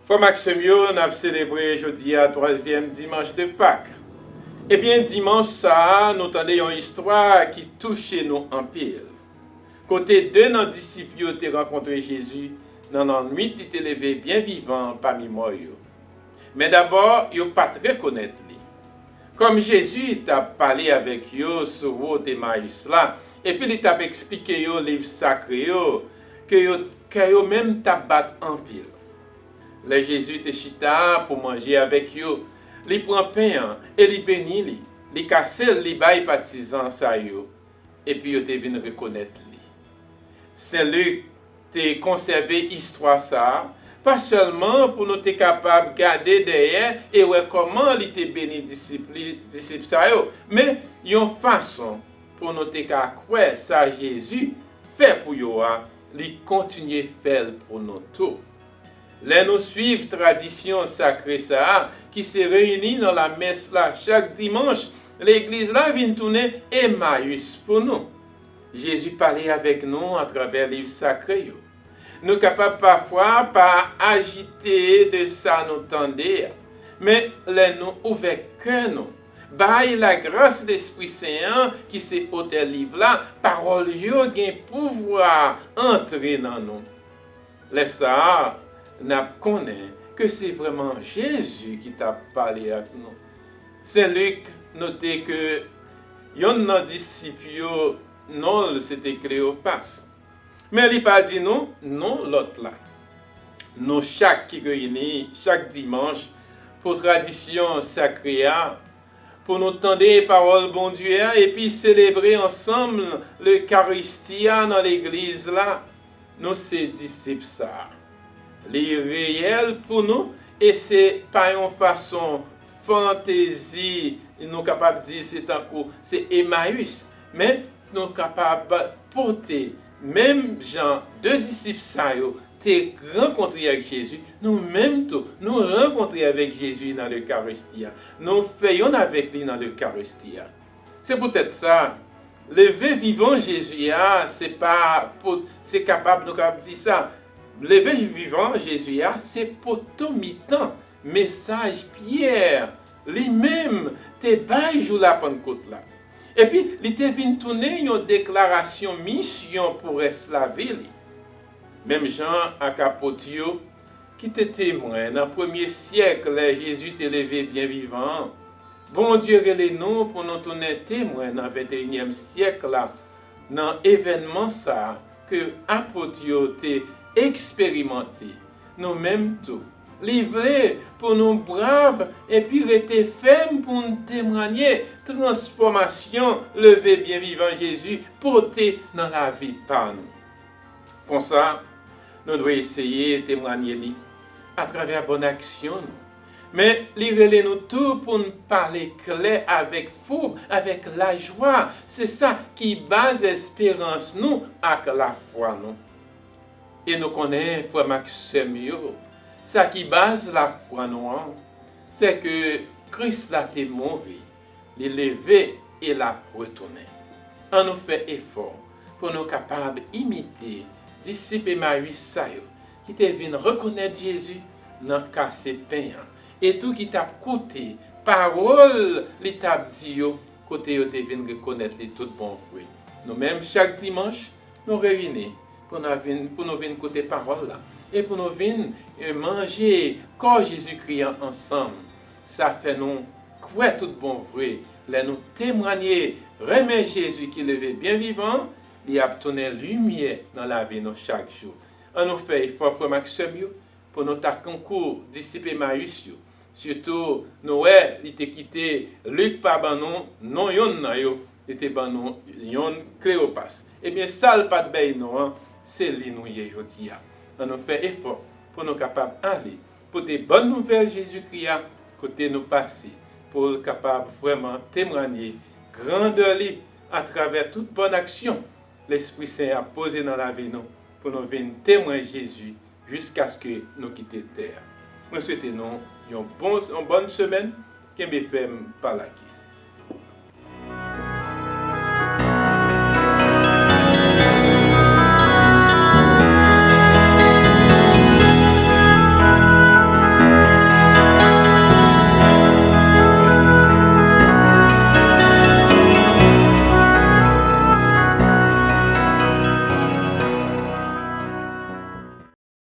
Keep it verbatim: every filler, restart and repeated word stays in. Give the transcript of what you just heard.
Frè m ak sè m yo, n ap selebre jodi a twazyèm dimanch de Pak. Ebyen, dimanch sa a, nou tande yon istwa ki touche nou anpil. Kote de nan disip yo te rankontre Jezi nan lannwit li te leve byen vivan pami mò yo. Men dabò, yo pa t rekonèt li. Kòm Jezi t ap pale avèk yo sou wout Emayis la, epi li t ap eksplike yo liv sakre yo, ke yo, kè yo menm t ap bat anpil. Lè Jezi te chita pou manje avèk yo, li pran pen an e li beni li. Li kase l, li bay patizan sa yo, epi yo te vin rekonèt li. Sen Lik te konsève istwa sa a, pa sèlman pou nou te kapab gade dèyè e wè kòman li te beni disip li, disip sa yo, men yon fason pou nou te ka kwè sa Jezi fè pou yo a, li kontinye fè l pou nou tou. Lè nou suiv tradisyon sakre sa a, ki se reyini nan lamès la chak dimanch, legliz la vin tounen Emayis pou nou. Jezi pale avèk nou atravè liv sakre yo. Nou kapab pafwa pa ajite de sa nou tande a, men lè nou ouvè kè nou, bay lagras Lespri Sen an, ki se otè liv la, pawòl yo gen pouvwa antre nan nou. Lè sa a, n ap konnen ke se vrèman Jezi ki t ap pale ak nou. Sen Lik note ke yonn nan disip yo, non l se te Kleyopas. Men li pa di nou non lòt la. Nou chak ki reyini chak dimanch pou tradisyon sakre a, pou nou tande pawòl Bondye a epi selebre ansanm Lekaristi a nan legliz la, nou se disip sa a. Li reyèl pou nou e se pa yon fason fantezi, nou kapab di se tankou se Emayis, men nou kapab pote menm jan de disip sa yo te rankontre ak Jezi, nou menm tou, nou rankontre avèk Jezi nan Lekaristi a. Nou fè yonn avèk li nan Lekaristi a. Se poutèt sa, leve vivan Jezi a, se pa pou, se kapab, nou kapab di sa, leve vivan Jezi a, se poto mitan mesaj Pyè li menm te bay jou Lapannkot la. Epi, li te vin tounen yon deklarasyon misyon pou rès lavi li. Menm jan ak apot yo ki te temwen nan premye syèk lè Jezi te leve byen vivan an, Bondye rele nou pou nou tounen temwen nan venteyinyèm syèk la, nan evènman sa a ke apot yo te eksperimante. Nou menm tou, li vle pou nou brav epi rete fèm pou n temwanye transfòmasyon leve byen vivan Jezi pote nan lavi pa nou. Konsa, nou dwe eseye temwanye li atravè bòn aksyon nou. Men, li rele nou tou pou n pale klè avèk foub, avèk lajwa. Se sa ki baz esperans nou ak lafwa nou. E nou konnen, frè m ak sè m yo, sa ki baz lafwa nou an, se ke Kris la te mouri, li leve e l ap retounen. Ann nou fè efò pou nou kapab imite disip Emayis sa yo ki te vin rekonèt Jezi nan kase pen an, e tou ki t ap koute pawòl li t ap di yo kote yo te vin rekonèt li tout bon vre. Nou menm, chak dimanch, nou reyini pou nou vin, pou nou vin koute pawòl la e pou nou vin, eh, manje kò Jezikri an ansanm. Sa fè nou kwè tout bon vre, lè nou temwanye renmen Jezi ki leve byen vivan, li ap tounen limyè nan lavi nou chak jou. Ann nou fè efò, frè m ak sè m yo, pou nou ta tankou disip Emayis yo. Sitou, nou wè, li te kite Lik pa ban nou non yonn nan yo, li te ban nou yonn Kleyopas. Ebyen, sa l pa t bay non an, se li nou ye jodi a. Ann nou fè efò pou nou kapab ale pote bòn nouvèl Jezikri a kote nou pase, pou l kapab vrèman temwanye grandè li atravè tout bòn aksyon Lespri Sen ap poze nan lavi nou, pou nou vin temwen Jezi jiskaske nou kite tè a. Mwen swete nou yon bon, yon bòn semèn, kenbe fèm, pa lage.